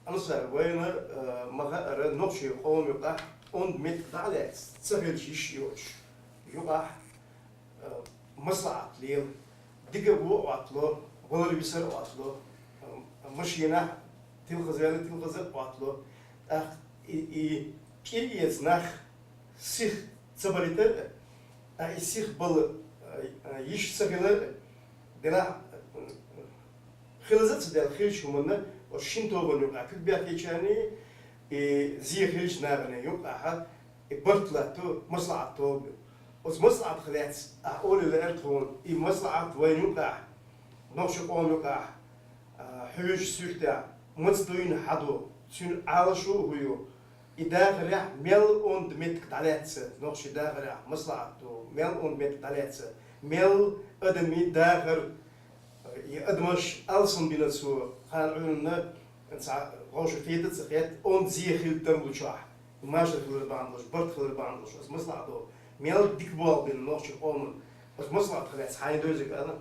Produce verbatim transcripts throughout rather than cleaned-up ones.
Ансар, вайна, э, ма хаъара, нохчий къоман юкъахь онда меттиг дӀа а лаьцна, ца хилча йиш йоцуш юкъахь, э, маслаӀат лела, дика а, вон а Ӏоттало, валар-висар а Ӏоттало, э, машенахь тилхаза ваьлла, тилхаза а Ӏоттало. ТӀаккха и, и кӀира эца нах сиха ца балийтар а, а и сиха бала, а, а, йиш ца хилар а, делахь, а, хилаза а ца даьлла хилча хӀуманна, оцу шина тобанна юкъахь куьг бехкечарний, и зе хилча нахана юкъахьа, и барт латто, маслаӀат тоба ю. Оцу маслаӀатах лаьцна ахь олий лаьара тхуна, и маслаӀат вайна юкъахь, нохчий къоман юкъахь, а, хьоьжуш суьртехь, маца дуьйна хьадо, цуьнан Ӏалашо а хӀун ю, и дахарехь мел онда меттиг дӀалаьцна, нохчий дахарехь маслаӀат ду, мел онда меттиг дӀалаьцна, мел адамийн дахар, и адамаш алсамбина цо, кхана Ӏуьйранна цхьа вовшах кхета а ца кхетта, онда зе хила тарлучохь, машар хилар бахьана долуш, барт хилар бахьана долуш, аса маслаӀат ду, мел дика болх бина нохчий къоман, аса маслаӀатах лаьцна хьайна дойзарг ала?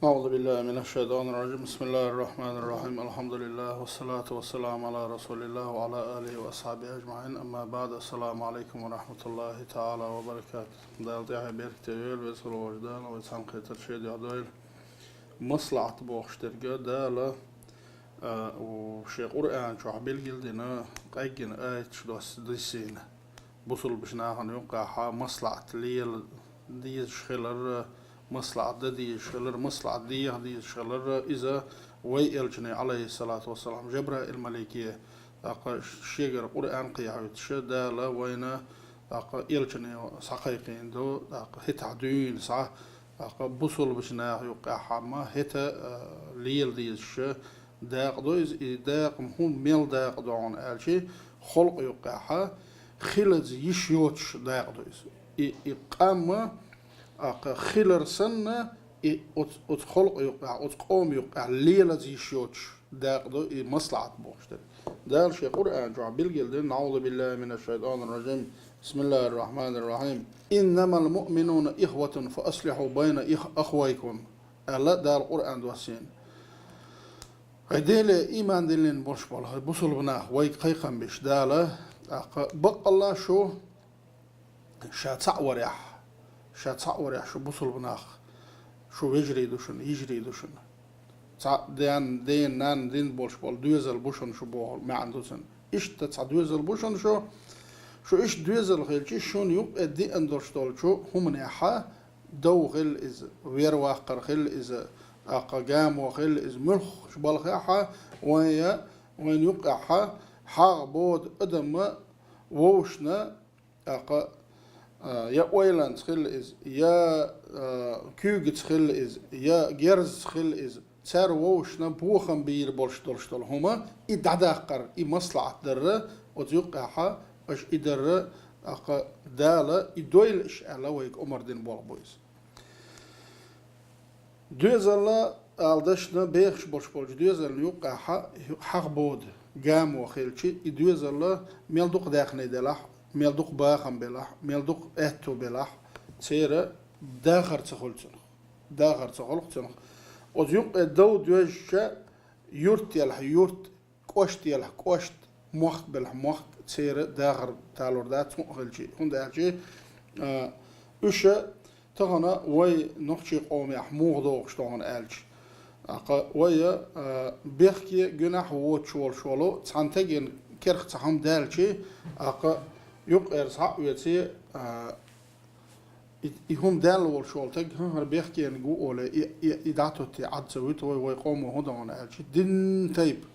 أعوذ بالله من الشيطان الرجيم. بسم الله الرحمن الرحيم. الحمد لله والصلاة والسلام على رسول الله وعلى آله وأصحابه أجمعين. أما بعد. السلام عليكم ورحمة الله تعالى وبركاته. Дала тӀаьхье беркате йойла, веза хилла волчу Дала вай цхьаьнакхетар шен дуьхьа дойла. МаслаӀат бохуш дерг Дала, а, у, шен Къуръан чохь билгал а дина, къеггина аяташ доссийна. Бусулбачу нахана юккъехьа маслаӀат лела дезаш хилар, маслаӀат дан дезаш хилар, маслаӀат деха дезаш хилар, иза вай элчане, Ӏалайхиссалату вассалам, Жабраил-малике, тӀаккха шегара Къуръан кхехьуьйтуш, Дала вайна, тӀаккха элчане схьакхайкхийна ду, тӀаккха хӀетахь дуьйна схьа, тӀаккха бусулбачу наха юккъехьа ма хӀета, а, лела дезаш дакъа ду иза, и дакъа хӀун мел дакъа ду хьуна аьлчи, халкъа юккъехьа, хилаза йиш йоцуш дакъа ду иза. И, и къам а, кху хилар санна, и оцу, оцу халкъа юккъехь, оцу къома юккъехь лелаза йиш йоцуш дакъа ду и маслаӀат бохуш дерг. Дала шен Къуръан чохь билгал дина: أعوذ بالله من الشيطان الرجيم. بسم الله الرحمن الرحيم. إنما المؤمنون إخوة فأصلحوا بين إخ-، أخويكم. Аьлла Дала Къуръан доссийна. Хьай Деле иман диллина болуш болу хьай бусулба нах, вайга кхайкхам беш Дала, тӀаккха баккъалла шу ша цхьаъ варехь, ша цхьаъ варехь шу бусулба нах, шу вежарий ду шуна, йижарий ду шуна. Цхьаъ ден, ден, нанна дина болуш болу доьзал бу шуна шу боху маьӀна ду цуьнан. Иштта цхьа доьзал бу шуна шу, шу иштта доьзал хилчи, шуна юккъе деана долуш долчу хӀуманехьа, дов хила иза, вер-ваккхар хила иза, тӀаккха гамо хила иза, муьлххачу балхехьа, вайн я, вайн юккъехьа, хьагӀ бода адамма вовшашна, тӀаккха, а, я ойланца хила иза, я, а, куьйгаца хила иза, я герзаца хила иза, цара вовшашна бохам бийр болуш долуш долу хӀума, и дӀадаккхар, и маслаӀат дарра, оцу юккъехьа, аша и дарра, тӀаккха Дала и дойла аша аьлла, вайга омар дина болх бу иза. Доьзалла ала дашна бехаш болуш болчу доьзална юккъехьа хьагӀ бода, гамо хилчи, и доьзалла мел дукха даьхни делахь, мел дукха бахам белахь, мел дукха аьтту белахь, церан дахар ца хуьлу цунах. Дахар ца хуьлу цунах. Оцу юккъе дов доьжча, юрт елахь юрт, кӀошт елахь кӀошт, мохк белахь мохк, церан дахар талор дац хӀун а хилчи. ХӀунда аьлча, а, уьш тахана вай нохчий къомехь муха догӀуш тахана аьлча, тӀаккха вай, а, бехке гуьнахь воцуш волуш волу цхьана теган керх цхьа хӀума даьлчи, тӀаккха юккъера схьа а оьций, а, И, и хӀума даьлла волуш волу таг, хӀара бехкениг ву олий, и, и, и дӀатоттий Ӏад ца вуьту вай, вай къомо хӀун дан аьлча, динна тайпа,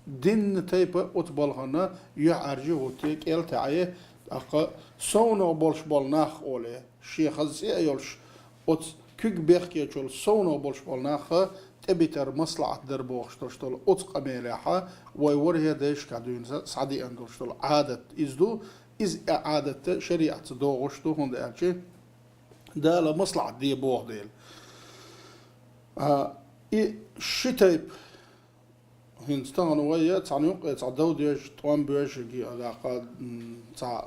динна тайпа оцу балхана юьхьӀаьржа а хӀуттий, кӀел таьӀий, тӀаккха совнагӀа болуш болу нах олий, шен хаза цӀе а йолуш, оцу куьг бехкечул совнагӀа болуш болу нах тӀебитар маслаӀат дар бохуш долуш долу оцу къамелехьа, вай ворхӀе дайшкахь дуьйна схьадеана долуш долу Ӏадат иза ду, иза а Ӏадатта шариӀатца догӀуш ду, хӀунда аьлча Дала маслаӀат де боху дела. А, и ши тайпа, хӀинца тахана вай цхьана юккъе цхьа дов деш, тӀом боьш, ги-, а, даккха, м, цхьа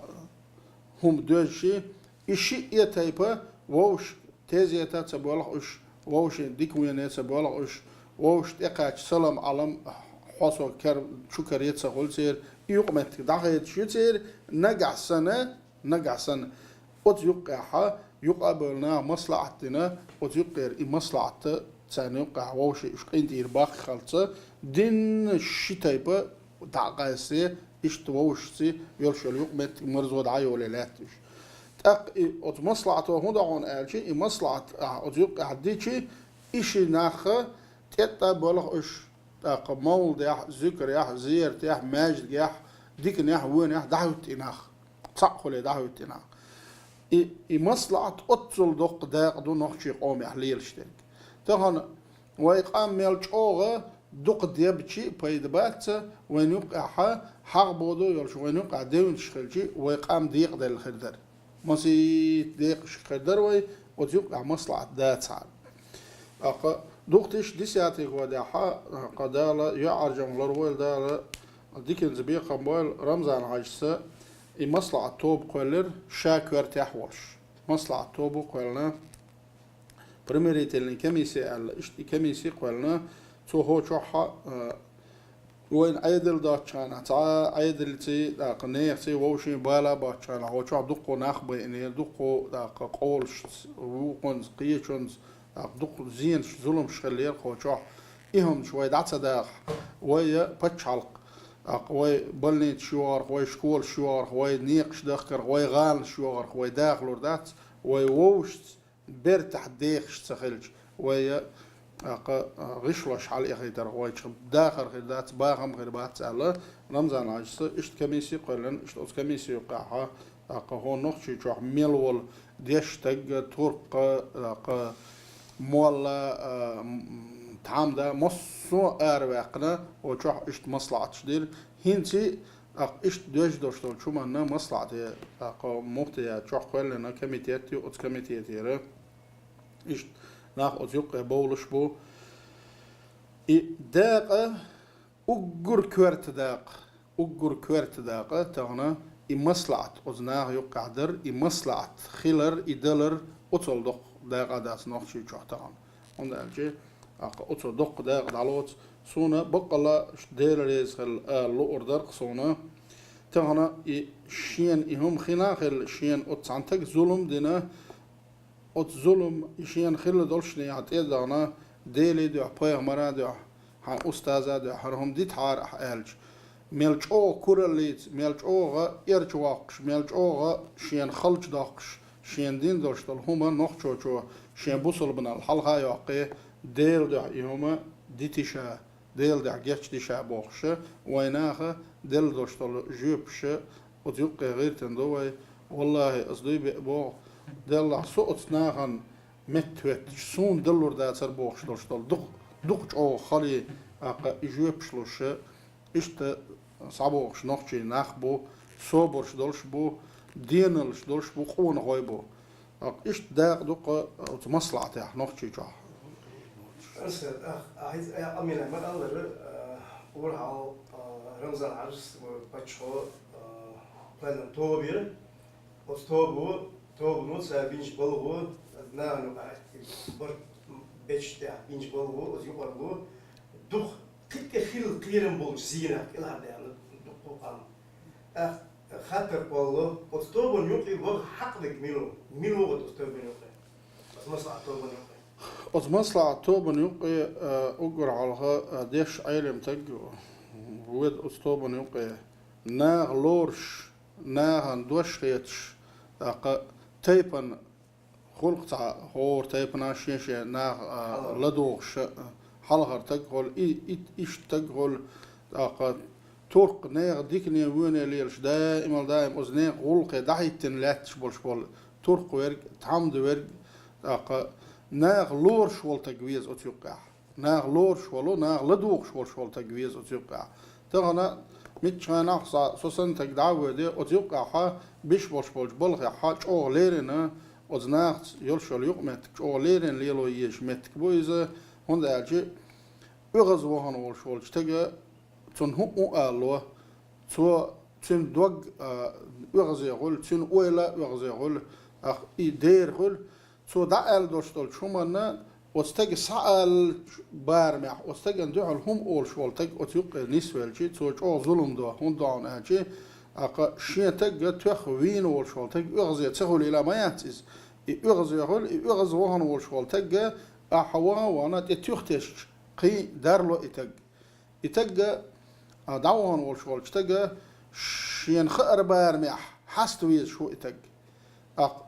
хӀума доьжчи, и шиъ а тайпа вовш тезета ца боьлху уьш, вовшийн дика вене ца боьлху уьш, вовш тӀекхаьчча салам-Ӏалам хьо со кер-, чу каре ца хуьлу церан, и юкъаметтиг дӀахедаш ю церан, нагахь санна, нагахь санна, оцу юккъехьа, юкъа а бевлла наха маслаӀат дина, оцу юккъера и маслаӀат царна юккъехь вовшийн уьш къинтӀера баххалца, динна ши тайпа дӀа а къаьсте, иштта вовшашца йолуш йолу юкъаметтиг марзо дӀа а йолий лаьтта уьш. ТӀаккха и оцу маслаӀато хӀун до хьуна аьлча, и маслаӀат ахь оцу юккъехь дичи, и ши нахха тӀетта а боьлху уьш, тӀаккха мовладехь, зуькарехь, зератехь, маьждигехь, диканехь, вонехь дӀахӀуьтту и нах. Цхьаъ хуьлий дӀахӀуьтту и нах. И, и маслаӀат оццул доккха дакъа ду нохчийн къомехь лелаш дерг. Тахана вай къам мел чӀогӀа дукха дебчи а пайда бац, вайна юккъехьа хьагӀ боду йолуш, вайна юккъехь девнаш хилчи, вай къам декъаделла хир дара. Масийтта декъашка хир дара вай, оцу юккъехь маслаӀат дацахьара. ТӀаккха дукха тиша десятый годехьа, тӀаккха Дала йоӀаржам ларвойла, Дала диканца бекхам бойла, Рамзан-Хьаьжас и маслаӀат тоба кхоьллира ша коьртехь волуш. МаслаӀат тоба кхоьллина, примирительный комиссия аьлла, иштта и комиссия кхоьллина, цо хӀокху чохь а, вайна Ӏедал доцучу хенахь, цхьа а Ӏедалций, тӀаккха нехаций вовшийн бала боцучу хенахь, хӀокху чохь дуккха нах байинера, дуккха, тӀаккха къолашца, вукхунца, кхечунца, тӀаккха дуккха зенаш, зуламаш хиллера хӀокху чохь. И хӀуманаш вай дӀа ца дахахь, вай пачхьалкх, тӀаккха вай больницаш йогӀарх, вай школаш йогӀарх, вай некъаш дахкарх, вай гӀаланаш йогӀарх вай дахалур дац, вай вовшашца бертахь дехаш ца хилча, вай, тӀаккха, гӀишлош хьалаэхийтарх вайчу дахар хир дац, бахам хир бац аьлла, Рамзан-Хьаьжас иштта комиссия кхоьллина, иштта оцу комиссия юккъехьа, тӀаккха хӀокху Нохчийчохь мел волу дешна стаг, туркх, тӀаккха молла, а, м, тхьамда, массо а араваьккхина, хӀокху чохь иштта маслаӀаташ дира. ХӀинца а, тӀаккха иштта доьжна долуш долчу хӀуманна маслаӀате, тӀаккха муфтиятехь кхоьллина комитет ю, оцу комитетера иштта нах оцу юккъе бовлуш бу. И дакъа уггар коьрта дакъа, уггар коьрта дакъа тахана и маслаӀат оцу наха юккъехь дар, и маслаӀат хилар, и далар оццул доккха дакъа дац Нохчийчохь тахана. ХӀунда аьлча, тӀаккха оццул доккха дакъа дӀалоцу, суна баккъалла Дела реза хила ала луур дара-кх суна. Тахана и шена и хӀума хина а хилла, шена оцу цхьана стага зулам а дина, оцу зулам и шена хилла долуш а тӀе а дахана, Деле а дуьхьа, пайхамара а дуьхьа, хьан устаза а дуьхьа, хӀара хӀума дитахьара ахь аьлча, мел чӀогӀа кураллица, мел чӀогӀа эрча воккхуш, мел чӀогӀа шена халчу доккхуш, шена дина долуш долу хӀума нохчочо шен бусалбанал хьалха а йоккхий, Делан дуьхьа и хӀума дитий ша, Делан дуьхьа гечдий ша бохуш, вай наха делла долуш долу жоьпаш оцу юккъе гӀиртина ду вай. Валлахи, ас дуй беа боху, деллахь со оцу нахана меттахӀоьттича, суна далур дацара бохуш долуш долу дукха, дукха чӀогӀа хала, тӀаккха и жоьпаш луш, иштта схьабогӀуш нохчий нах бу, собарш долуш бу, деналлаш долуш бу, къонахой бу. ТӀаккха иштта дакъа ду-кх оцу маслаӀатехь Нохчийчохь. Аса, а, а, хьайца, а, Амина, ма аллара, а, урхьал, а, Рамзан-Хьаьжас, а, паччахьо, а, кхоьллина тоба яра. Оцу тобо, тобано цара бинчу балхо, нахана юкъахь бар бечу тӀехь бинчу балхо, оцу юкъарло, дукха кхин тӀе хилла кхерам болчу зенах кӀелхьардаьхна дуккха къам. ТӀаккха хаттар кхолло, оцу тобанна юкъе ваха хьакъ дерг мила ву? Мила ву оцу тобанна юкъе? Оцу маслаӀат тобанна юкъе? Оцу маслаӀат тобанна юкъе, а, уггар хьалха, а, дешна Ӏелам стаг веда оцу тобанна юкъе. Наха лоруш, нахана дош хеташ, тӀаккха тайпана хуьлу-кх цхьа хӀора тайпана шен-шен нах, а, хьалхара, ладугӀуш, а, хьалхара стаг хуьлу, и, и, иштта стаг хуьлу, тӀаккха туркх нехан дикане, воьне лелаш, даимал-даим оцу нехан гӀуллакхе дӀахӀиттина лаьтташ болуш болу туркх верг, тхьамда верг, тӀаккха наха лоруш волу стаг веза оцу юккъехь. Наха лоруш волу, наха ладугӀуш волуш волу стаг веза оцу юккъехь. Тахана миччахьа нах со, со санна стаг дӀа а воьдий, оцу юккъехьа биш болуш болчу балхехьа чӀогӀа леррина, оцу нахаца йолуш йолу юкъаметтиг чӀогӀа леррина лело езаш меттиг бу иза, хӀунда аьлча оьгӀазвахана волуш волчу стага цунна хӀуъу алало, цо, цуьнан дог, а, оьгӀазе хуьлу, цуьнан ойла а оьгӀазе хуьлу, ах, и дера хуьлу, цо дӀааьлла долуш долчу хӀуманна Оцу стага схьааллачу барамехь, оцу стагана дуьхьал хӀума олуш волу стаг оцу юккъе нисвелчи, цо чӀогӀа зулам до, хӀунда до аьлчи, тӀаккха шен стагга тоьхна вийна волуш волу стаг оьгӀазе ца хуьлийла ма яц иза. И оьгӀазе хуьлу, и оьгӀаз вахана волуш волу стагга, ахьа вахана, вахана тӀе туьха тесча, кхин дарло и стаг. И стагга, а, дӀавахана волуш волчу стага шена хаар барамехь хьаста везаш ву и стаг. ТӀаккха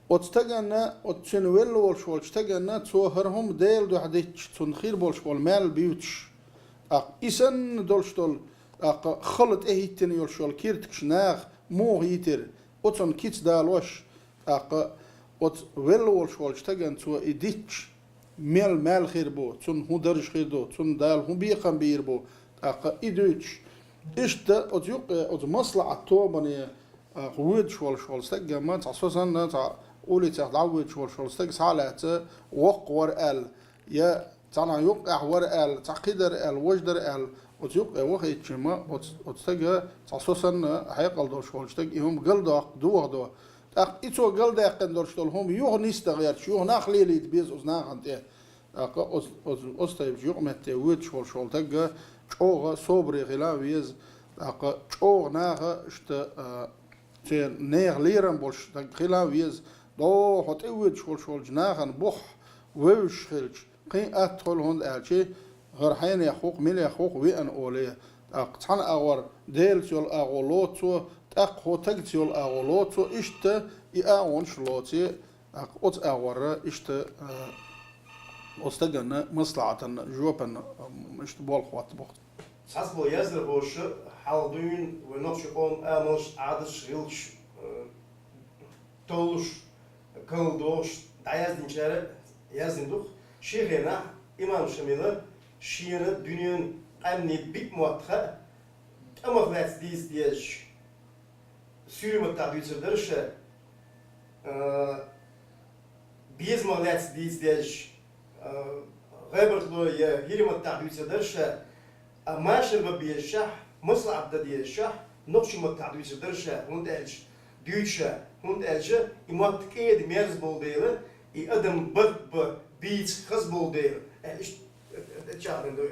оцу стаганна, оцу цуьнан велла волуш волчу стаганна, цо хӀара хӀума Делан дуьхьа дитча, цунна хир болуш болу мел буьйцуш. ТӀаккха и санна долуш долу, тӀаккха хала тӀехӀиттина йолуш йолу киртигаш наха муха йитира, оцунна кица далош, тӀаккха оцу велла волуш волчу стагана цо и дитча, мел мел хир бу, цунна хӀун дарж хир ду, цунна Дала хӀун бекхам бийр бу, тӀаккха и дуьйцуш. Иштта оцу юккъе, оцу маслаӀат тобане, а, воьдуш волуш волу стаг, ма цхьа со санна, цхьа улицех дӀавоьдуш волуш волу стаг схьа а лаьцна, воккха вара аьлла, я цхьана юккъехь вара аьлла, цхьа кхидара аьлла, важа дара аьлла, оцу юккъе вахийтча ма, оцу, оцу стага цхьа со санна хьекъал долуш волчу стага и хӀума галдоккху, дохадо. ТӀаккха и цо галдаьккхина долуш долу хӀума юха нисдан гӀерташ, юха нах лелийта беза оцу нахана тӀе. ТӀаккха оцу, оцу, оцу тайпа юкъаметте воьдуш волуш волу стаг чӀогӀа собаре хила веза. ТӀаккха чӀогӀа наха иштта, а, церан нехан лерам болуш стаг хила веза. ДогӀу хьо тӀе воьдуш волуш волчу нахана бухахь вевзаш хилча, кхин атта хуьлу, хӀунда аьлча хӀара хьенех ву-кх, милех ву-кх веана олий. ТӀаккха цхьана агӀор Делаца йолу агӀо лоцу цо, тӀаккха хӀокху стагаца йолу агӀо лоцу цо, иштта и агӀонаш лоций. ТӀаккха оцу агӀор иштта, а, оцу стаганна маслаӀатанна, жопанна, м, иштта болх хӀоттабо. Цхьацболу яздархоша хьалха дуьйна вайн нохчийн къоман амалш, Ӏадаташ, гӀиллакхаш, а, товлуш, карладохуш, дӀаяздинчара яздина ду-кх. Шен хенахь имам Шамила шена дуьненан къаьмнийн биъ мотт хаьа, тӀамах лаьцна дийца дезаш, суьйре маттахь дуьйцур дара ша, а, безамах лаьцна дийца дезаш, а, гӀайбатало я хӀирий маттахь дуьйцур дара ша, а машар бан безачохь, маслаӀат дан дезачохь, нохчийн маттахь дуьйцур дара ша, хӀунда аьлча, дуьйцу ша, хӀунда аьлча и мотт кӀеда, мерза болу дела, и адам барт бан бийца хаза болу дела, аьлла, иштта чӀагӀдина ду.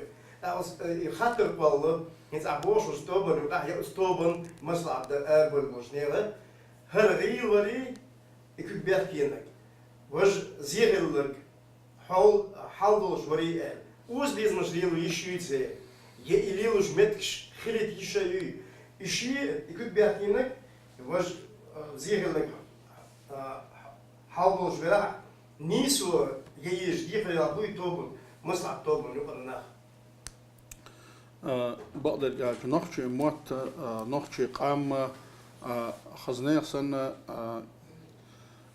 Ткъа оцу, э, и хаттар кхолла, хӀинца ахь бохуш волчу тобанна юкъахь я оцу тобанан маслаӀат дан арабевлла болчу нехан, хӀара гӀийла варий, и куьг бехкенарг, важа зен хилларг, хьол-, хьал долуш варий аьлла, озабезамаш лело йиш юй церан, я и лелош меттигаш хилийта йиш а юй. И шен, и куьг бехкенарг, важа, а, зен хилларг, а, хьал долуш велахь, нийсо ян езаш дехар ялахь ду и тобанан, маслаӀат тобанан юкъара нах. А, бакъдерг аьлча, нохчийн мотт, а, нохчийн къам, а, хаза нехан санна, а,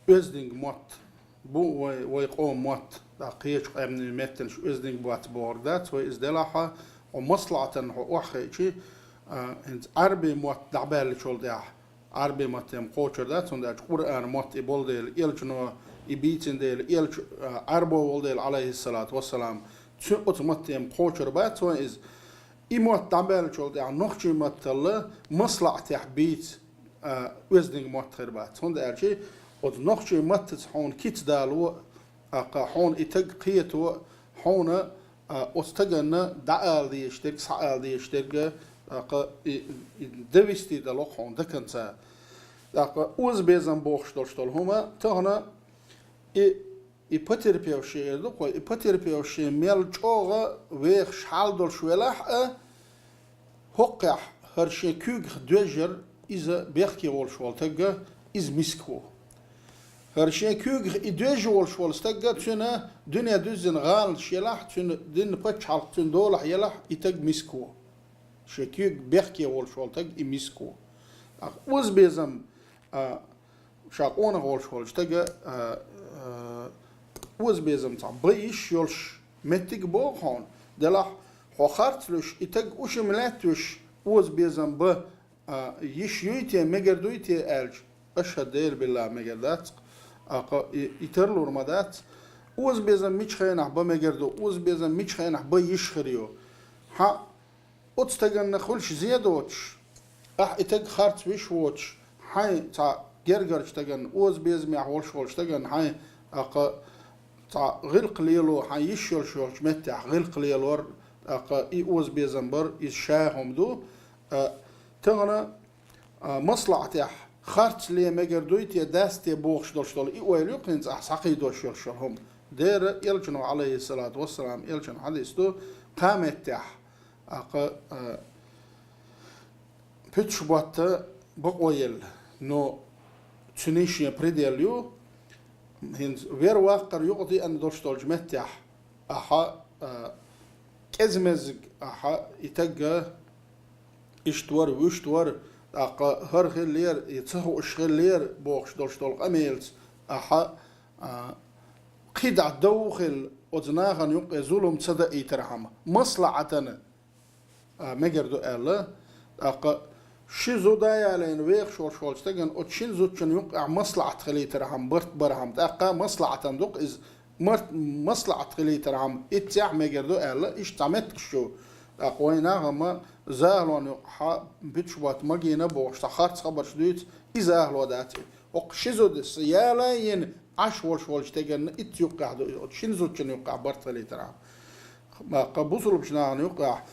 оьздангаллин мотт бу вай, вай къоман мотт, тӀаккха кхечу къаьмнийн меттанаш оьздангалла бац бохург дац, вай иза делахь а, хьо маслаӀатана хьо охьахиъча, а, хӀинца Ӏарбийн мотт дӀабаьллачул тӀаьхьа, Ӏарбийн матте-м кхочур дац, хӀунда аьлча Къуръанан мотт и болу дела, элчано и бийцина дела, элча, а, Ӏарбо волу дела, Ӏалайхиссалату вассалам, цу оцу матте-м кхочур бац вайн иза. И мотт дӀабаьллачул тӀаьхьа нохчийн маттал маслаӀатехь бийца, а, оьздангаллин мотт хир бац. ХӀунда аьлча оцу нохчийн маттаца хьуна кица дало, тӀаккха хьуна и стаг кхето, хьуна, а, оцу стаганна дӀаала дезаш дерг, схьаала дезаш дерг, тӀаккха и, и довести дало-кх хьуна до конца. ТӀаккха озабезам бохуш долуш долу хӀума, тахана и, и потерпевший эр ду-кх вай, и потерпевший мел чӀогӀа вехаш хьал долуш велахь а, хӀокхехь хӀара шен куьйгах доьжжар, иза бехке волуш волу стаг, иза миска ву. ХӀара шен куьйгах и доьжжа волуш волу стаг, цуьнан дуьне дуьззина гӀаланаш елахь, цуьнан динан пачхьалкх цуьнан долахь елахь, и стаг миска ву. Шен куьйгах бехке волуш волу стаг, и миска ву. ТӀаккха озабезам, а, ша къонах волуш волчу стага, а, а, озабезам цхьа бан йиш йолуш меттиг боху хьуна, делахь хьо харц луьйш, и стаг ушим лаьттавеш озабезам бан, а, йиш юй те, мегар дуй те аьлча, ашхӀаду Делан биллахӀ, мегар дац-кх, а, кха-, и, и тарлур ма дац. Озабезам мича хенахь бан мегар ду, озабезам мича хенахь бан йиш хир ю. Хьан оцу стаганна хуьлуш зе доцуш, ахь и стаг харц виш воцуш, хьайн цхьа гергарчу стаганна, озабезамехь волуш волчу стаганна хьайн, а, кха-, Цхьа гӀиллакх лело, хьан йиш йолуш йолчу меттехь гӀиллакх лелор, тӀаккха и озабезам бар, иза ша хӀума ду. А, тахана, а, маслаӀатехь харц ле мегар дуй те, дац те бохуш долуш долу и ойла ю-кх хӀинца ахь схьакхийдош йолуш йолу хӀума. Дера, элчано, Ӏалайхиссалату вассалам, элчан хьадис ду, кхаа меттехь, тӀаккха, а, пуьтуш ботта бакъо елла, но цуьнан шен предел ю. ХӀинца вер ваккхар юкъа деана долуш долчу меттехь, ахьа, а, кӀезмезиг ахьа и тагга иштта вара, вуьшта вара, тӀаккха хӀара хиллера, и ца хууш хиллера бохуш долуш долу къамелаца, ахьа, а, кхидӀа дов хилла, оцу нахана юккъе зулам ца даийтархьама, маслаӀатана а, мегар ду аьлла, тӀаккха ши зуда ялийна вехаш волуш волчу стагана оцу шина зудчун юккъехь маслаӀат хилийтархьама, барт бархьама, тӀаккха маслаӀатан ду-кх иза, март-, маслаӀат хилийтархьама, иццехь мегар ду аьлла, иштта цхьа меттигаш ю. ТӀаккха вайн нахана ма захалон юккъехь пуьтуш ботта магийна бохуш, цхьа харц хабарш дуьйцу, и захало дац и. ХӀокху ши зуда ялийна Ӏаш волуш волчу стеган итт юккъехь ду, оцу шина зудчун юккъехь барт хилийтархьама. Баккха бусулбачу нахана юккъехь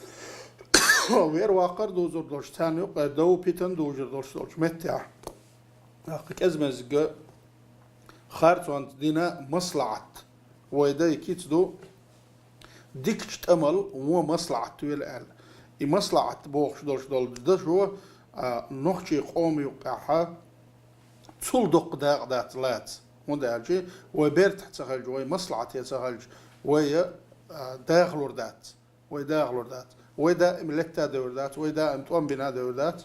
вер ваккхар дузур долуш, царна юккъе дов, питан дужур долуш долчу меттехь. Баккха кӀезмезга харцонца дина маслаӀат. Вай дай кица ду, дикачу тӀамал вон маслаӀат вела аьлла. И маслаӀат бохуш долуш долу дашо, а, нохчийн къоман юккъехь цул доккха дакъа дац лаца. ХӀунда аьлча вай бертахь ца хилча, вай маслаӀате ца хилча, вай, а, дахалур дац. Вай дахалур дац. Вай даим летта девр дац, вай даим тӀом бина девр дац.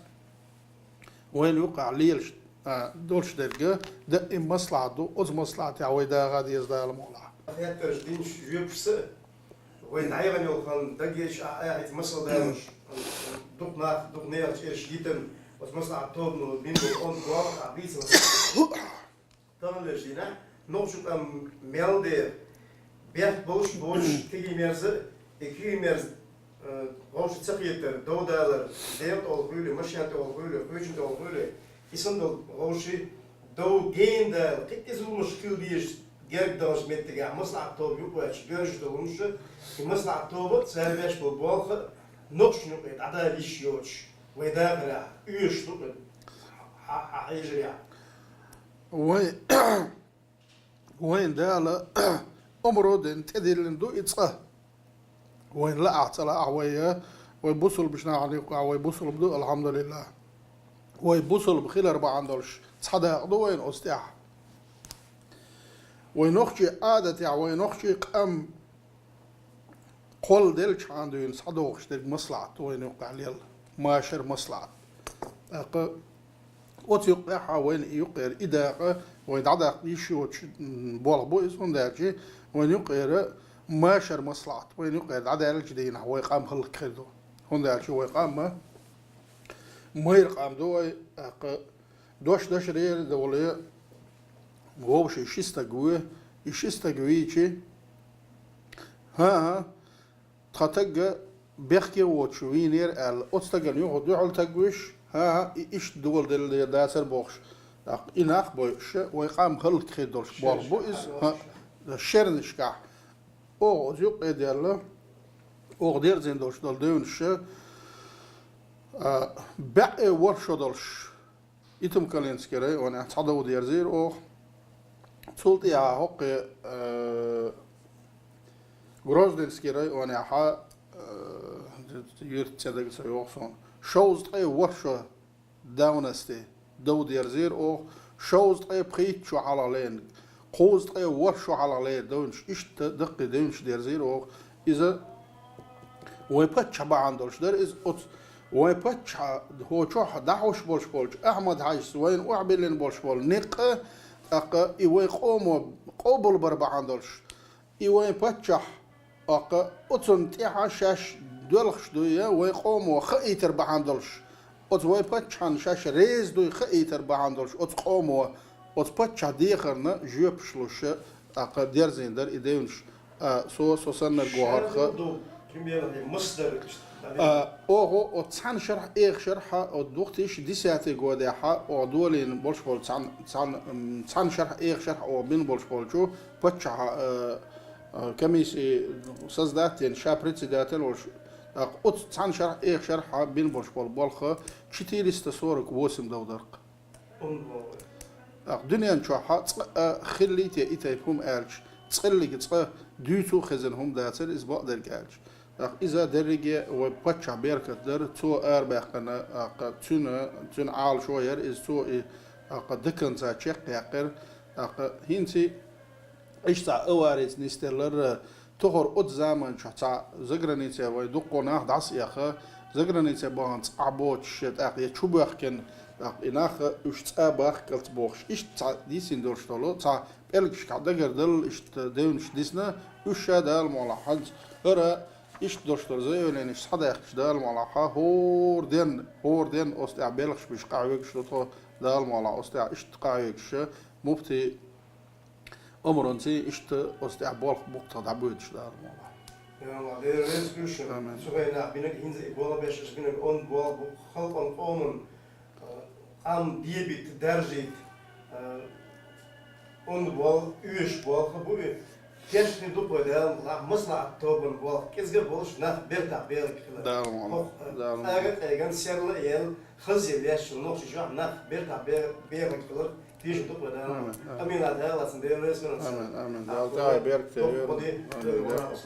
Вайна юккъехь лелаш, а, долуш дерг даим маслаӀат ду, оцу маслаӀатехь вай даха деза Дала мукъалахь. Хеттарш динчу жоьпашца вай дӀайгӀана йолу хан даггечу а, а, хӀинца масал далош, дукха нах, дукха нехан чӀераш йитан, оцу маслаӀат тобано бина болу къонта болх а бийцина. Таханлерчу дийнахь нохчу къам мел дер, бехк болуш боцуш кегий мерза, и кегий мерза, э, вовшийн ца хетар, дов далар, дегӀан тӀехула хуьлий, машен тӀехула хуьлий, кхечун тӀехула хуьлий, и санна долу вовшийн дов гена дала, кхин а зуламаш хила дезаш герга далчу меттигехь маслаӀат тоба юкъаваьлча доьжуш долу хӀумаш, и маслаӀат тоба а, цара беш болу болх а нохчашна юкъе дӀадала йиш йоцуш, вай дахарехь оьшуш ду-кх, хьан хьежарехь. Вай, вайн Дала омра дина тӀедиллина ду и цкъа. Вайн лаахь ца лаахь вай, вай бусулбачу нахана юккъехь вай бусулба ду, алхьамдулиллахӀ. Вай бусулба хилар бахьана долуш цхьа дакъа ду вайна оцу тӀехь. Вай нохчийн Ӏадатехь, вай нохчийн къам кхолладелчхьана дуьйна схьадохуш дерг маслаӀат вайна юккъехь лелла, машар маслаӀат. ТӀаккха оцу юккъехь а вайна и юккъера и дакъа вай дӀадаккха йиш йоцуш, м, болх бу иза, хӀунда аьлча вайна юккъера машар маслаӀат, вайна юккъера дӀадаьллачу дийнахь вай къам хӀаллакьхир ду. ХӀунда аьлча вай къам ма майра къам ду вай, тӀаккха дош дашарера а довлий, вовшийн ши стаг вуй, и ши стаг вийча, хӀан-хӀа, тхан таг бехке воцуш вийнера аьлла, оцу стагана юха дуьхьал таг вуьш, хӀан-хӀа, и иштта доладелла дацара бохуш. ТӀаккха и нах бойуш, вай къам хӀаллакьхир долуш болх бу иза, хӀан, шернашкахь. Оха оцу юккъе даьлла, оха дерзийна долуш долу девнаш, а, баьӀе ворхӀ шо долуш, Итум-Калинский районехь цхьа дов дерзийра оха. Цул тӀаьхьа хӀокху, э, Грозненский районехь, э, юьртаца дага ца йогӀу суна, шовзткъе ворхӀ шо давности дов дерзийра оха, шовзткъе пхийтта шо хьалха лерина, кхузткъе ворхӀ шо хьалха лерина девнаш, иштта даккхий девнаш дерзийра оха. Иза вайн паччахь бахьана долуш дара иза, оцу вайн паччахьо чохь дӀахьош болуш болчу Ахьмад-Хьаьжас вайна охьабиллина болуш болу некъ, тӀаккха и вайн къомо къобалбар бахьана долуш, и вайн паччахь, тӀаккха оцунна тӀаьхьа шаьш доьлхуш дуй, вайн къомо хаийтар бахьана долуш, оцу вайн паччахьна шаьш реза дуй хаийтар бахьана долуш, оцу къомо оцу паччахьан дехарна жоьпаш луш, тӀаккха дерзийна дара и девнаш. А, со, со саннарг вахарх. Шадолу ду, примерно, масдар, А, оха, о, цхьана шарахь, эха шарахь, о, две тысячи десятый годехь, о, долийна болуш болу цхьана, цхьана, м, цхьана шарахь, эха шарахь, о, бина болуш болчу паччахьа, э, э, комиссии создать дина, ша председатель волуш, тӀаккха оцу цхьана шарахь, эха шарахь бина болуш болу болх четыреста сорок восемь довдарх. ТӀаккха дуьнен чохь цкъа а хиллий те и тайпа хӀума аьлча, цкъа а цкъа дуьйцу а хезна хӀума дацара иза бакъдерг аьлча. ТӀаккха иза дерриге вай паччахь беркат дара, цо арабаьккхина, тӀаккха цуьнан, цуьнан Ӏалашо яра иза, цо и, тӀаккха даканца чекхъяьккхира, тӀаккха хӀинца иштта аварица нисделлара, тохара оцу заманчохь цхьа загранице вай дуккха нах дӀасаэха, загранице бахана цхьа боцуш, тӀаккха я чу боьхкина, тӀаккха и нах уьш цӀа бахкалц бохуш, иштта цхьа дийцина долуш долу, цхьа пӀелгашкахь дагардалла иштта девнаш дисна, уьш ша Дала мукъалахь хьанца хӀара иштта долуш долу заявленеш схьадаьхкича Дала мукъалахь, хӀора денна, хӀора денна оцу тӀехь белхаш беш къахьоьгуш ду тхо Дала мукъалахь, оцу тӀехь иштта къахьоьгуш, муфти Омранца иштта оцу тӀехь болх бу-кх тхан дӀабоьдуш Дала мукъалахь. Дела реза хуьлда шуна. Амин. Цу хенахь бинарг хӀинца и болх беш, бинарг онда болх бу халкъан къоман, а, къам дебийта, даржийта, а, онда болх, оьшуш болх бу и. Кечдина ду-кх вай Дала мукъалахь, маслаӀат тобанан болх кӀезиг а болуш, нах бертахь бехарг хилар. Дала мукъалахь. ХӀокху, а, Дала мукъалахь. Къагар къеган, серла а яьлла, хазъелла яьллачу нохчийн чохь нах бертахь бе-, бехарг хилар. Тийша ду-кх вай Дала. Амин, амин. Амин, Дала цунна Дела реза хуьлда. Амин, амин. Дала тӀехь беркате йойла. Амин.